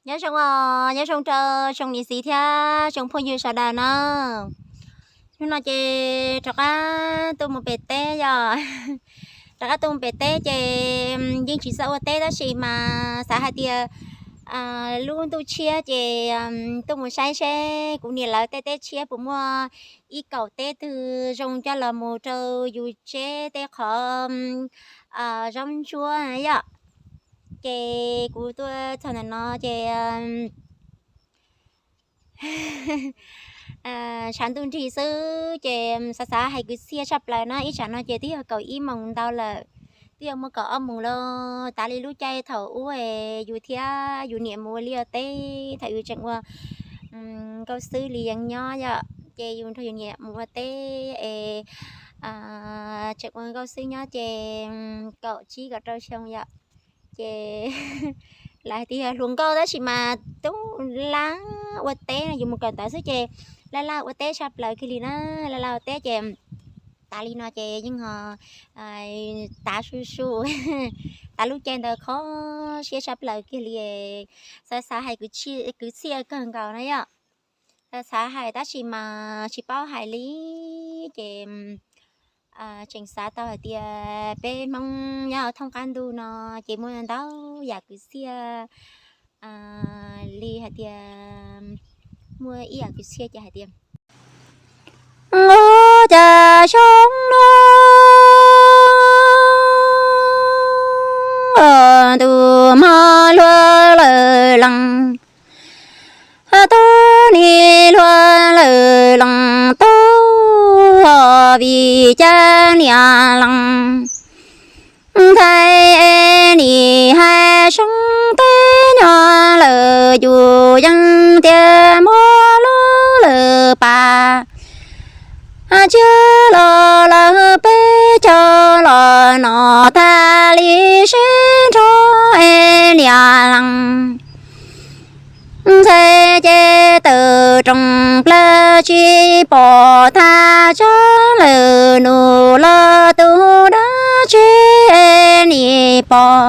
Nyob zoo os, nyob zoo rau tsoom niam txiv thiab tsoom phooj ywg sawv daws na. Hnub no ces rov qab tuaj mus pem teb yom. Rov qab tuaj mus pem teb ces yeej tsis txawj ua teb tab sis mas xav hais tias lub ntuj tshiab ces tuaj mus saib seb kuv niam lawv tej teb tshiab puas muaj ib kaum teb twg zoo coj los mus rau yus tseb tej qhov zaub ntsuab yom. Ces kuv tuaj txog ntawm no ces tshav ntuj nrig xwb ces xav xav hais kwv txhiaj tshaj plaws na, ib tsam no ces twb yog kaum ib moos ntau lawm, twb yuav muaj kaum ob moos lawm. Tav li lub caij thaum ub es yus thiab yus niam mus ua liaj ua teb, thaum yus tseem ua nkauj xwb li yeej nyob yom, ces yus nrog yus niam mus ua teb es tseem ua nkauj xwb nyob ces kaum tsib kaum rau xyoo yom. Ces lawv hais tias yog hluas nkauj tab sis mas tub laj ua teb no, yus mus kawm ntawv xwb ces laj laj ua teb tshaj plaws kiag li na, laj laj ua teb ces tav li no ces yeej ho tav su su, tav lub caij ntawd kho siab tshaj plaws kiag li, xav xav hais kwv txhiaj kawg nkaus na yom. Xav hais tab sis mas tsis paub hais li ces tseem xav tau hais tias peb Hmoob nyob thoob qab ntuj no ces muaj ntau yam kwv txhiaj li hais tias muaj ib yam kwv txhiaj ces hais tias nqus cas xyoo no ntuj hmo hluav lawm lees, tub nig hluav lawm lees tub, vim cas niam lees ntxhais nim hais seeb teb nyob lawm yus yeej tias muab lub lawm pas, tsiag los lawm peb caug los no tag li sib nrho, niam lees ntxhais ces tawm roos plawg tsis pom thaj tsam lawm nus los tus dab tsi nim pom.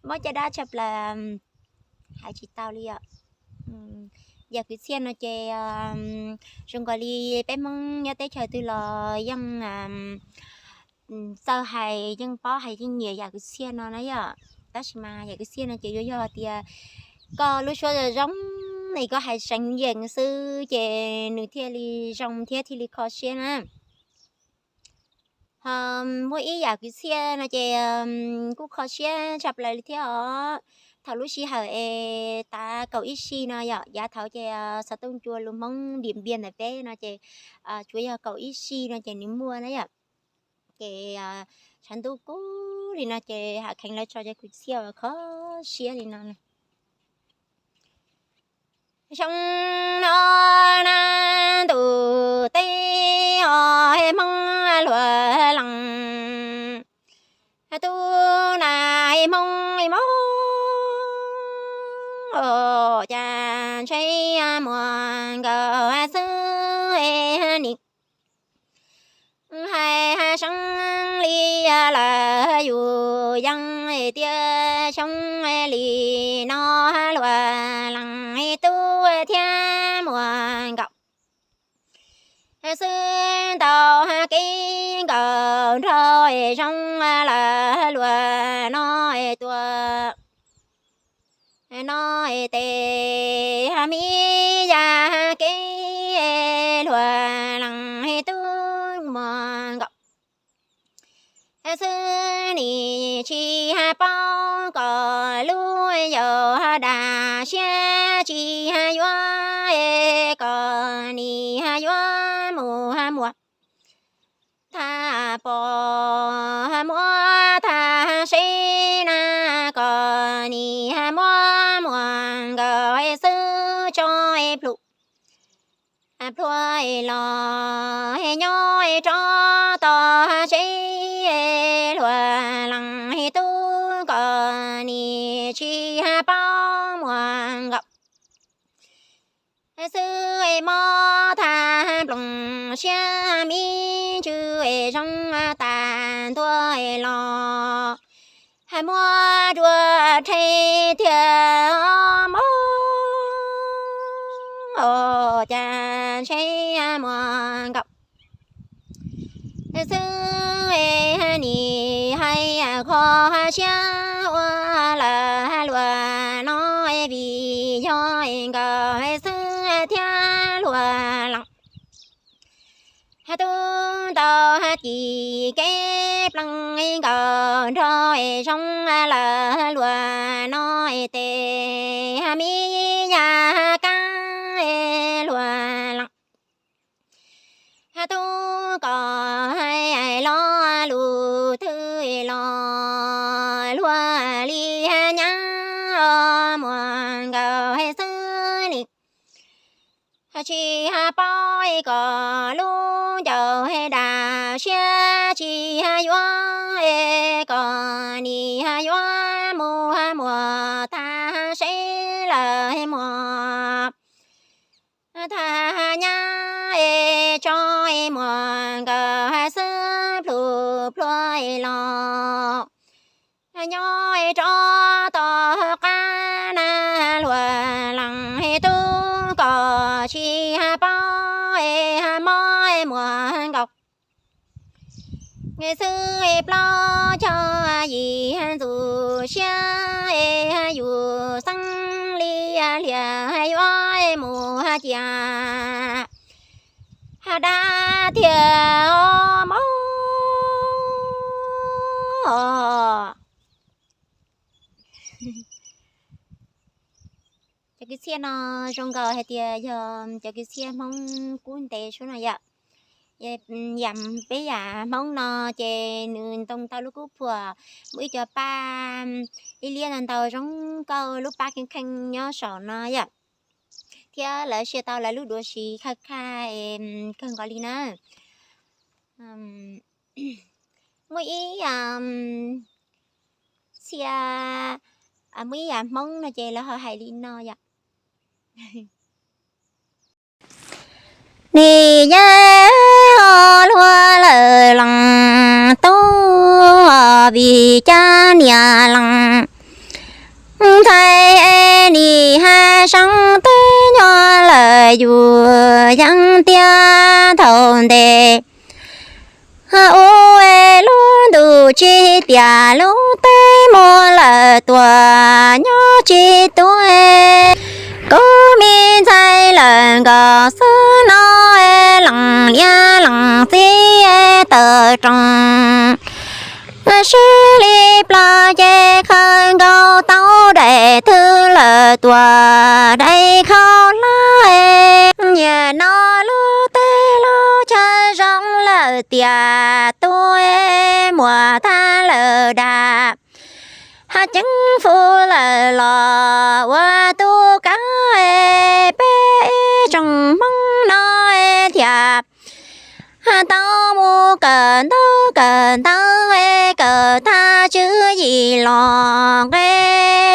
Mob caj dab tshaj plaws, hais tsis tau li os. Yam kwv txhiaj no ces zoo nkaus li peb Hmoob nyob teb chaws twg los yeej txawj hais, yeej paub hais, yeej nyiam yam kwv txhiaj no na yom. Tab sis mas yam kwv txhiaj no ces yuav yog tias koj lub suab zoo zoo es koj hais seev yees xwb ces nws thiaj li zoo thiab thiaj li kho siab na. Ho muaj ib yam kwv txhiaj no ces kuj kho siab tshaj plaws li thiab os. Thaum lub sij hawm es tav kaum ib si no yom, yav thaud ces xov tooj cua lus Hmoob Ntiam Npias ntawm peb no ces tsuas yog kaum ib si no ces nws muaj na yom. Ces tshav ntuj kub li no ces ham kheev lawv tso cov kwv txhiaj uas kho siab li no. Xyoo no na ntuj teb os, Hmoob hluav lees, tub na Hmoob mob, cas ntshe muaj nkaus xwb nim hais seeb li lawm yus yeej tias xyoo li no hluav lees tub thiab muaj nkaus xwb ntau kev nkaus nrog zoo lawm luag no tua no tes mi yam kev hluav lees tub muaj nkaus xwb nim tsis paub kom lub yaus dag siab tsis yuav kom nim yuav mus muas thaj pom muab thaj seb na kom nim muab muas nkaus xwb tso plhu plhuav los nyob rov tod tsev hluav lees tub kom nim tsis paub muas nkaus xwb mob thaj nploos siab mi ntsws zoo tas ntua los muab dua rhe thiab mob, cas ntshe muaj nkaus xwb. Nim hais kho siab ua lawm luag no, vim yog nkaus xwb thiab luag lees tub ntau, ci kev plees nkaus nrog zoo lawm luag no, tes mi yam kab luag lees tub kom hais lo lus twg los luag li nyab muaj nkaus xwb ni. Tsis paub kom lub ncaus dam siab, tsis yuav kom nim yuav mus muag tag seb lawm muag tag nyab tso muag nkaus xwb plhus plhuav los nyob rov tom qab na luag lees tub kom tsis paub mob muag nkaus xwb plaub caug yim ntxuv siab yus xeeb li hlias yuav mus cia dab thiab mob. Cov kwv txhiaj no zoo nkaus hais tias yog cov kwv txhiaj Hmoob kub ntev sub no yom. Yam peb yam Hmoob no ces nws ntoo tau lub kub phuam, muaj ib co paj liab liab ntau ntau zoo nkauj lub pab kheej kheej nyob saum no yom. Thiab lawv sia tau lawv lub duav siv khaj khaj kawg nkaus li na. Muaj ib txhia, muaj ib yam Hmoob no ces lawv ho hais li no yom. Nim yeej ho luag lawm lees tub, vim cab niam lees ntxhais, nim hais seeb teb nyob lawm yus yeej tiag thaum ntev. Ua lub ntuj tsis tiam lub teb mus lawm tuaj nyob tsis tuaj, koj me ntxhais lawm nkaus xwb no, lees niam lees txiv tawm roos. Sib li plaub ces khaws nkaus tau daim thwv lawm tuaj daim khau hlab. Nim no lub teb lub chaw zoo lawm tiag tub, muaj tag lawm dam, haj ceev fub lawm los ua tub kab, peb ib tsoom Hmoob no thiaj tau mus kawm ntaub kawm ntawv, kawm tag tswv yim los nqe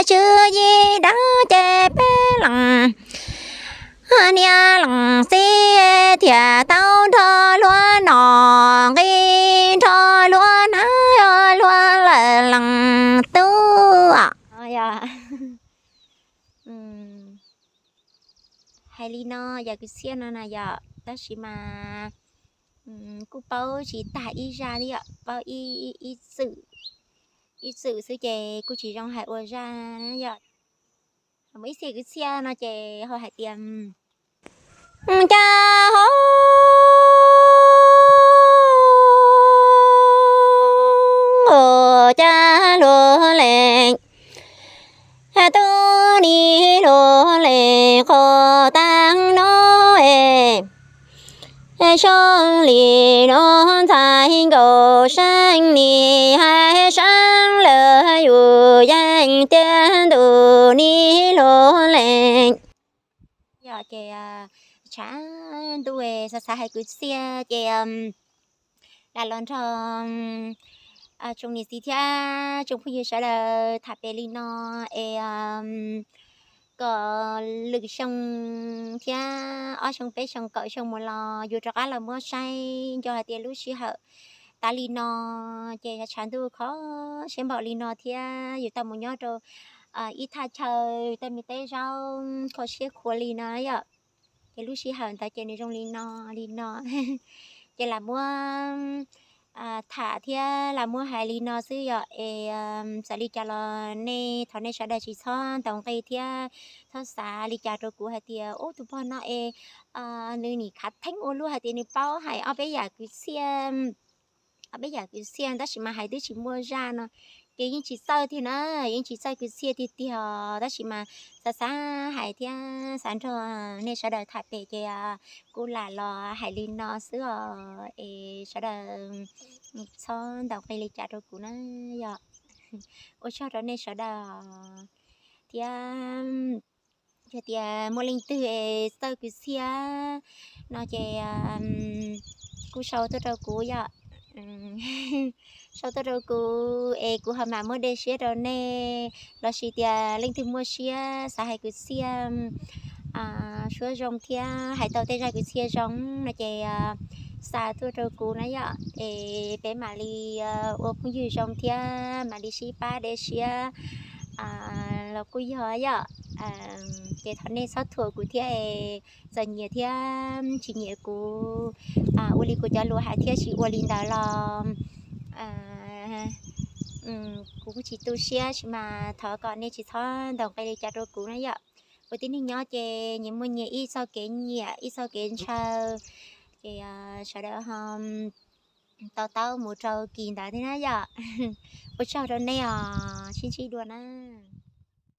tswv yim dab ces peb lees niam lees txiv thiaj tau nrog luag nom nqi nrog luag hnav luag lawm lees tub. Hais li no yog kwv txhiaj no na yom, tab sis mas kuj paub tsis tag ib zaj li yom, paub ib txwm, ib txwm xwb ces kuj tsis zoo hais ua zaj na yom. Muaj ib txhia kwv txhiaj no ces ho hais tias, cas ho cas luag lees tub, nim luag lees qhuav tag no es, zoo li no ntxhais nkaus seeb, nim hais seeb lawm yus yeej tiag ntuj, nim luag lees. Yog ces tshav ntuj xav xav hais kwv txhiaj ces lam los nrog tsoom niam txiv thiab tsoom phooj ywg sawv daws tham pem li no es kom lwm xyoo thiab ob xyoo peb xyoo kaum xyoo mus los yus rov qab los muab saib nco hais tias lub sij hawm tav li no, ces tshav ntuj kho siab npaum li no thiab yus tau mus nyob rau ib thaj chaw tej me teb zaub kho siab khuav li no yom. Ces lub sij hawm ntawd ces nws zoo li no, li no. Ces lam muab tham thiab lam muab hais li no xwb yom. Es txawm li cas los nej thov nej sawv daws tsis txhob ntaus nqi thiab txhob xav li cas rau kuv hais tias ub tus pog no es nws nim khav theeb ua luaj hais tias nws paub hais ob peb yam kwv txhiaj, ob peb yam kwv txhiaj tab sis mas hais twb tsis muaj zaj no. Ces yeej tsis txawj tiag na, yeej tsis txawj kwv txhiaj tiag tiag os, tab sis mas xav xav hais thiab xav nrog nej sawv daws tham pem ces kuv lam los hais li no xwb os. Es sawv daws txhob ntaus nqi li cas rau kuv na yom. Ua tsaug rau nej sawv daws thiab. Yog tias muaj leej twg es txawj kwv txhiaj no ces kuj sau tuaj rau kuv yom. Sau tuaj rau kuv es kuv ho mam muab de siab rau nej, lossis tias leej twg muaj siab xav hais kwv txhiaj suab zoo thiab hais tau tej zaj kwv txhiaj zoo no ces xa tuaj rau kuv na yom. Es peb mam li ua phooj ywg zoo thiab mam li sib pab de siab los kuj yog yom. Ces thov nej txhob thuam kuv thiab, txawm nyiam thiab tsis nyiam kuv, ua li kuv cov lus hais thiab tsis ua li ntawd los kuv kuj tsis tu siab, tab sis mas thov kom nej tsis txhob ntaus nqi li cas rau kuv na yom. Ua tib neeg nyob ces nyias muaj nyias ib txoj kev nyiam ib txoj kev ntshaw, ces sawv daws ho to taub mus rau kis ntawd thiab na yom. Ua tsaug rau nej os, sib ntsib dua na.